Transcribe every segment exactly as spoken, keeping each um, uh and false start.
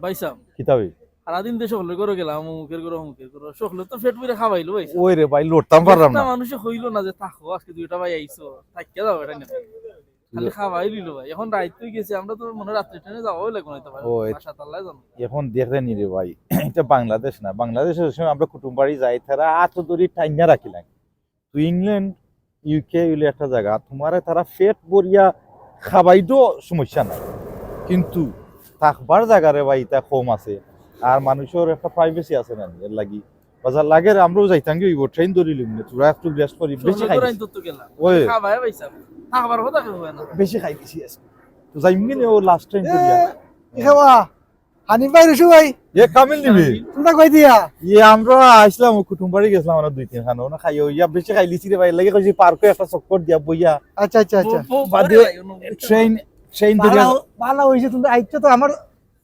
ভাই সাহেব, কিতাবে সারাদিন দেশে হকলর ঘরো গেলাম, অমুকের ঘরো, অমুকের ঘরো, সকলে তো পেট ভরে খাবাইলো ভাই সাহেব। ওই রে ভাই, লড়তাম পারলাম না। একটা মানুষে কইলো না যে, "থাকো, আজকে দুইটা ভাই আইছো, থাকিয়া যাও, এটা নেই।" খালি খাবাই লইলো ভাই। এখন রাইত অই গেছে, আমরা তো মনে হয় রাত্রে ট্রেনে যাওয়াই লাগবো না, তো ভাই। ও, এ- বাসা তাল্লায় জানো। এখন দেখরে নি রে ভাই, এটা বাংলাদেশ না। বাংলাদেশে ওই সময় আমরা কুটুম বাড়ি যাই, তারা আতো ধরি টাইনা রাখিলাম। তুই ইংল্যান্ড, ইউকে হইলে একটা জাগা, তোমারে তারা পেট ভরিয়া খাবাইতো সমস্যা নাই, কিন্তু থাকবার জাগা রে ভাই, এটা কম আছে। আর মানুষর একটা প্রাইভেসি আছে না, এর লাগি বাজার লাগে রে, আমরাও যাইতাম কি হইব, ট্রেন ধরি লিমু নে, তোরা একটু রেস্ট করি, বেশি চলো, খাই তোরা ইন্তর তো গেলাম। ওই। খাবাই ভাই সাহেব। থাকবার কথা কেউ হয় না। বেশি খাই দিছি আজকে। তো যাইমু নে, ও লাস্ট ট্রেন ধরিয়া। কি খাবা? হানিফ ভাই, রুশু ভাই, এ কামিল নিবি? তোমরা কই দিয়া? ইয়ে, আমরা আইছিলাম, ও কুটুম বাড়ি গেছিলাম, আমরা দুই তিন খান, ওনা খাই, ওইয়া বেশি খাই লিছি রে ভাই, লাগে কইছি পার্কে একটা চক্কর দিয়া বইয়া। আচ্ছা, আচ্ছা, আচ্ছা। ও, ও, বাদে ওরে ভাই, অন্য কিছু ট্রেন, ট্রেন ধরিয়া। ভালো, ভালো হইছে, তুমি আইছো তো। আমার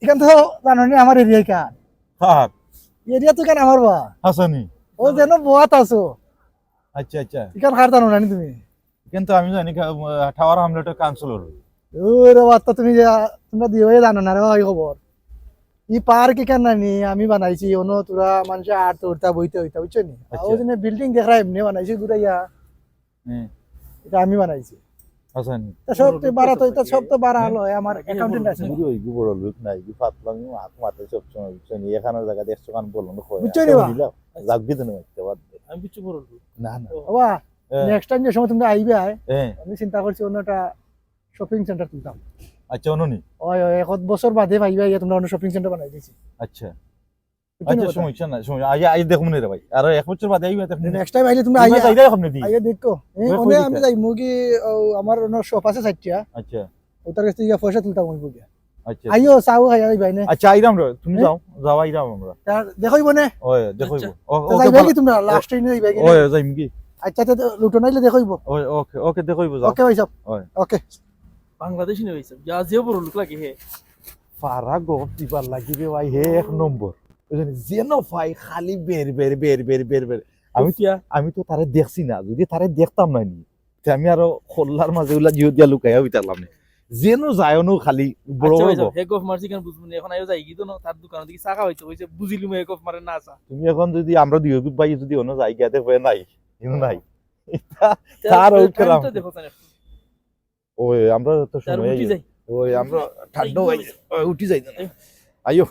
এখান তো জানো নি আমার এরিয়া কার। হ্যাঁ, এরিয়া তো কেন আমার বা? হাসানি। ও যেন বোয়াত আছো। আচ্ছা, আচ্ছা। এখান কার জানো না নি তুমি? কিন্তু আমি জানি টাওয়ার হামলেটের কাউন্সিলর। ওরে বাত্তা, তুমি যা, তোমরা দিও জানো না রে ভাই খবর। ই পার্ক এখান না নি, আমি বানাইছি, অনো তোরা মানুষে আট উঠতা বইতে হইতা, বুঝছো নি? আচ্ছা। ওই জন্য বিল্ডিং দেখরা এমনি বানাইছি ঘুরাইয়া, হ্যাঁ, এটা আমি বানাইছি। হাসানি। তা সব তো বাড়া তো, এটা সব তো বাড়া হলো, আমার অ্যাকাউন্টেন্ট আছে। গুরু ওই গুরু বড় লোক নাই, গু ফাতলামি মাত মাতে সব সময়, বুঝছো নি? এখানোর জায়গা দেখছো কান বলো না, কয়। বুঝছো নি বা? যাক গিয়ে না মারতে পারবে। আমি কিছু বড় লোক। না, না। ও, বাবা, হ্যাঁ, নেক্সট টাইম যে সময় তোমরা আইবে, হ্যাঁ। আমি চিন্তা করছি অন্য একটা শপিং সেন্টার তুলতাম। আচ্ছা, অনুনি। ওই, ওই, এক বছর বাদে ভাইবা ইয়া তোমরা অন্য শপিং সেন্টার বানাই দিছি। আচ্ছা, বুঝছো নি আচ্ছা, কথা? সমস্যা নাই, সমস্যা। আইয়া, আইয়া দেখুন রে ভাই, আর এক বছর বাদে আইবা দেখুন। নেক্সট টাইম আইলে তোমরা তোমরা আইয়া, যাইরা এখন নি? আইয়া দেখো। এ, ওই ওনে কই আমি দিতা? যাই মুগি, ও, আমার অন্য শপ আছে চারটা। আচ্ছা, ওটার কাছ থেকে পয়সা তুলতাম ওই বুকে। আচ্ছা। আইও, চাও খাই আইবাই নে। আচ্ছা, আইরাম রে, তুমি হ্যাঁ? যাও, যাও, আইরাম আমরা। তা দেখইব নে। ওই, দেখইব। আচ্ছা। ও, তো ওকে, যাইবে ভালো। কি তোমরা? লাস্ট ট্রেনে যাইবে কি? ওই, যাইম কি? আচ্ছা, তো, তো লুটন আইলে দেখইব। ওই, ওকে, ওকে, দেখইব, যাও। ওকে ভাই সাহেব। ওই। ওকে। বাংলাদেশি নি ভাই সাহেব, যা যে বড় লোক লাগে হে। ফারা গপ দিবার লাগি রে ভাই, হে এক নম্বর। ওই জন্য যেন ভাই খালি বের, বের, বের, বের, বের, বের। আমি, উফিয়া। আমি তো তারে দেখছি না, যদি তারে দেখতাম না নি, তে আমি আরো খোল্লার মাঝে উলা জিও দিয়া লুকাইয়া হইতাম না। যেন যায়, অনো খালি বড় আচ্ছা বড় ভাই সাহেব, গপ। হে গফ মারছি কেন বুঝবো না, এখন আইও যাই কি দোনো, তার দোকান থেকে চা খাওয়াইতে কইছে, বুঝিলু হে গফ মারে না চা। তুমি এখন যদি আমরা দুই ভাই যদি অনো যাই গিয়া দেখবে নাই, কিন্তু নাই। এটা তে তার ওই ওই কেরাম। টাইমটা দেখো তাহলে। ওই আমরা তো তার সময় উঠি আইও। যাই। ওই আমরা ঠান্ডা এই হই, ওই উঠি যাই না। আইও।